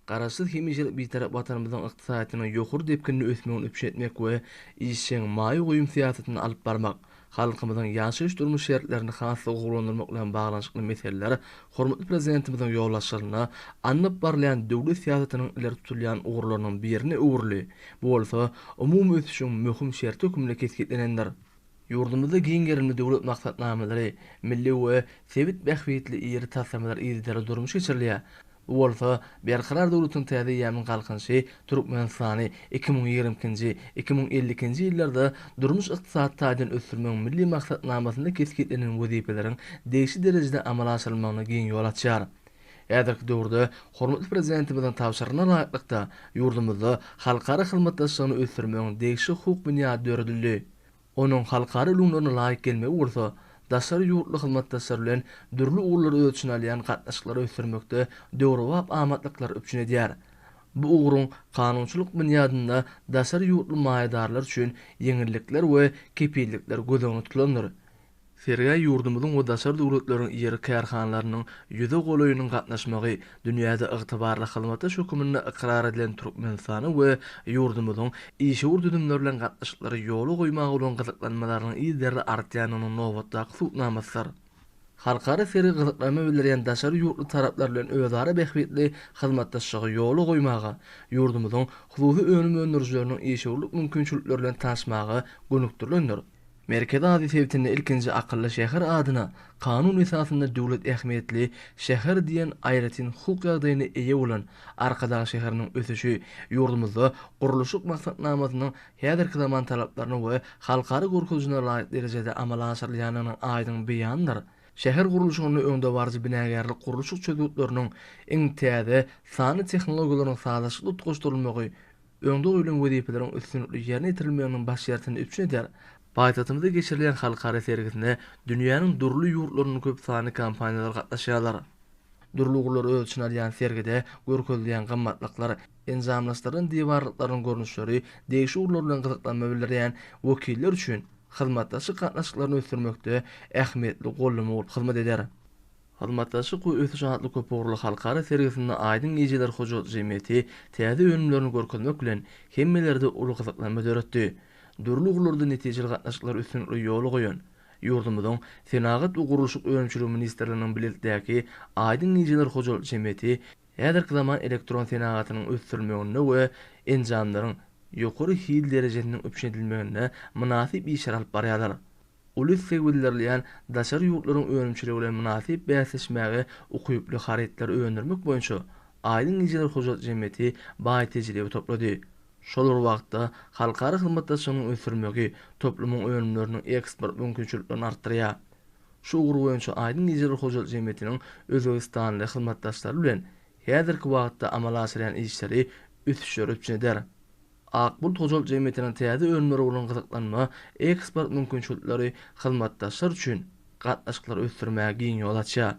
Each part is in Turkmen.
Garaşsyz, hemişelik Bitarap Watanymyzyň ykdysadyýetiniň ýokary depginli ösmegini üpjün etmek we işjeň maýa goýum syýasatyny alyp barmak, halkymyzyň ýaşaýyş-durmuş şertlerini has-da gowulandyrmak bilen baglanyşykly meseleler hormatly Prezidentimiziň ýolbaşçylygynda alnyp barylýan döwlet syýasatynyň ileri tutulýan ugurlarynyň birine öwrüldi. Bu bolsa umumy ösüşiň möhüm şerti hökmünde kesgitlenendir. Ýurdumyzda giň gerimli döwlet maksatnamalary, milli we sebit bähbitli iri taslamalar yzygiderli durmuşa geçirilýär. Bu bolsa Berkarar döwletiň täze eýýamynyň Galkynyşy Türkmenistany 2022-nji, 2052-nji ýyllarda durmuş-ykdysady taýdan ösdürmegiň Milli maksatnamasynda kesgitlenen wezipeleriň degişli derejede amala aşyrylmagyna giň ýol açýar. Häzirki döwürde hormatly Prezidentimiziň tabşyrygyna laýyklykda, ýurdumyzda halkara hyzmatdaşlygyny ösdürmegiň degişli hukuk binýady döredildi. Onuň halkara ülňülerine laýyk gelmegi bolsa, daşary ýurtly hyzmatdaşlar bilen dürli ugurlary öz içine alýan gatnaşyklary ösdürmekde döwrebap amatlyklary üpjün edýär. Bu ugruň kanunçylyk binýadynda daşary ýurtly maýadarlar üçin ýeňillikler we kepillikler göz öňünde tutulandyr. Sergä ýurdumyzyň we daşary döwletleriň iri kärhanalarynyň ýüze golaýynyň gatnaşmagy dünýäde ygtybarly hyzmatdaş hökmünde ykrar edilen Türkmenistana we ýurdumyzyň işewür düzümleri bilen gatnaşyklary ýola goýmaga bolan gyzyklanmalarynyň yzygiderli artýandygynyň nobatdaky subutnamasydyr. Halkara sergi gyzyklanma bildirýän daşary ýurtly taraplar bilen özara bähbitli hyzmatdaşlygy ýola goýmaga, ýurdumyzyň hususy önüm öndürijileriniň işewürlik mümkinçilikleri bilen tanyşmaga gönükdirilendir. Merkezi Aziýa sebitinde ilkinji akylly şäher adyna kanun esasynda döwlet ähmiýetli şäher diýen aýratyn hukuk ýagdaýyna eýe bolan Arkadag şäheriniň ösüşi ýurdumyzda gurluşyk maksatnamasynyň häzirki zaman talaplaryna we halkara görkezijine laýyk derejede amala aşyrylýandygynyň aýdyň beýanydyr. Şäher gurluşygynda öňdebaryjy binagärlik-gurluşyk çözgütleriniň, iň täze sanly tehnologiýalaryň sazlaşykly utgaşdyrylmagy öňde goýlan wezipeleriň üstünlikli ýerine ýetirilmeginiň baş şertini üpjün eder. Paýtagtymyzda geçirilýän halkara sergisine dünýäniň dürli ýurtlaryndan köp sanly kompaniýalar gatnaşýarlar. Dürli ugurlary öz içine alýan sergide görkezilýän gymmatlyklar, enjamlaşdyrylan diwarlyklaryň görnüşleri degişli ugurlar bilen gyzyklanma bildirýän wekiller üçin hyzmatdaşlyk gatnaşyklaryny ösdürmekde ähmiýetli gollanma bolup hyzmat eder. Hyzmatdaşlyk we ösüş atly köpugurly halkara sergisinde Aýdyň gijeler hojalyk jemgyýeti täze önümlerini görkezmek bilen, hemmelerde uly gyzyklanma döretdi. Dürli ugurlarda netijeli gatnaşyklary üstünlikli ýola goýan, ýurdumyzyň Senagat we gurluşyk önümçiligi ministrliginiň bilelikdäki Aýdyň gijeler hojalyk jemgyýeti häzirki zaman elektron senagatynyň ösdürilmeginde we enjamlaryň ýokary hil derejesiniň üpjün edilmeginde mynasyp işleri alyp barýarlar. Uly isleg bildirilýän daşary ýurtlaryň önümçiligi bilen mynasyp bäsleşmäge ukyply harytlary öndürmek boýunça Aýdyň gijeler hojalyk jemgyýeti baý tejribe toplady. Şol bir wagtda, halkara hyzmatdaşlygynyň ösdürilmegi toplumyň önümleriniň eksport mümkinçiliklerini artdyrýar. Şu ugur boýunça Aýdyň gijeler hojalyk jemgyýetiniň özbegistanly hyzmatdaşlary bilen häzirki wagtda amala aşyrýan işleri ösüşleri üpjün eder. Ak bulut hojalyk jemgyýetiniň täze önümlere bolan gyzyklanma eksport mümkinçilikleri hyzmatdaşlar üçin gatnaşyklary ösdürmäge giň ýol açýar.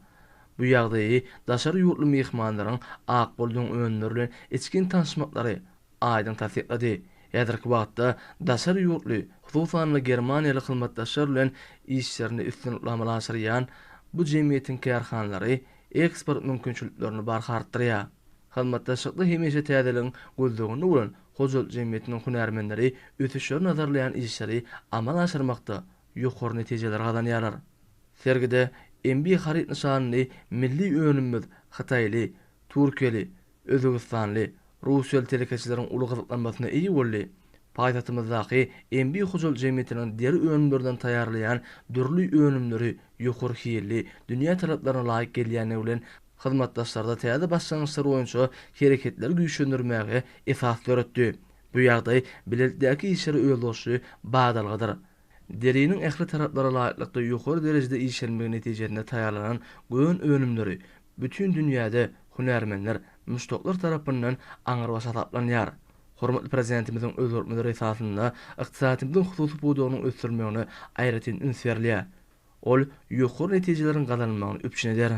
Bu ýagdaýy daşary ýurtly myhmanlaryň Ak buludyň önümleri bilen içgin tanyşmaklary aýdyň tassyklady. Häzirki wagtda daşary ýurtly, hususan-da germaniýaly hyzmatdaşlar bilen işlerini üstünlikli amala aşyrýan bu jemgyýetiň kärhanalary eksport mümkinçiliklerini barha artdyrýar. Hyzmatdaşlykda hemişe täzeligiň gözleginde bolan hojalyk jemgyýetiniň hünärmenleri ösüşleri nazarlaýan işleri amala aşyrmakda ýokary netijeleri gazanýarlar. Sergide MB haryt nyşanly milli önümimiz hytaýly, türkiýeli, özbegistanly, russiýaly telekeçileriň uly gyzyklanmasyna eýe boldy. Paýtagtymyzdaky MB hojalyk jemgyýetiniň deri önümlerinden taýýarlaýan dürli önümleri ýokary hilli, dünýä talaplaryna laýyk gelýändigi bilen hyzmatdaşlarda täze başlangyçlar boýunça hereketleri güýçlendirmäge esas döretdi. Bu ýagdaý bilelikdäki işlere özboluşly badalgadyr. Deriniň ähli talaplara laýyklykda ýokary derejede işlenmegi netijesinde taýýarlanan gön önümleri bütin dünýäde hünärmenler, muşdaklar tarapyndan aňrybaş hasaplanýar. Hormatly Prezidentimiziň özgertmeleri esasynda ykdysadyýetimiziň hususy pudagynyň ösdürilmegine aýratyn üns berilýär. Ol ýokary netijeleriň gazanylmagyny üpjün eder.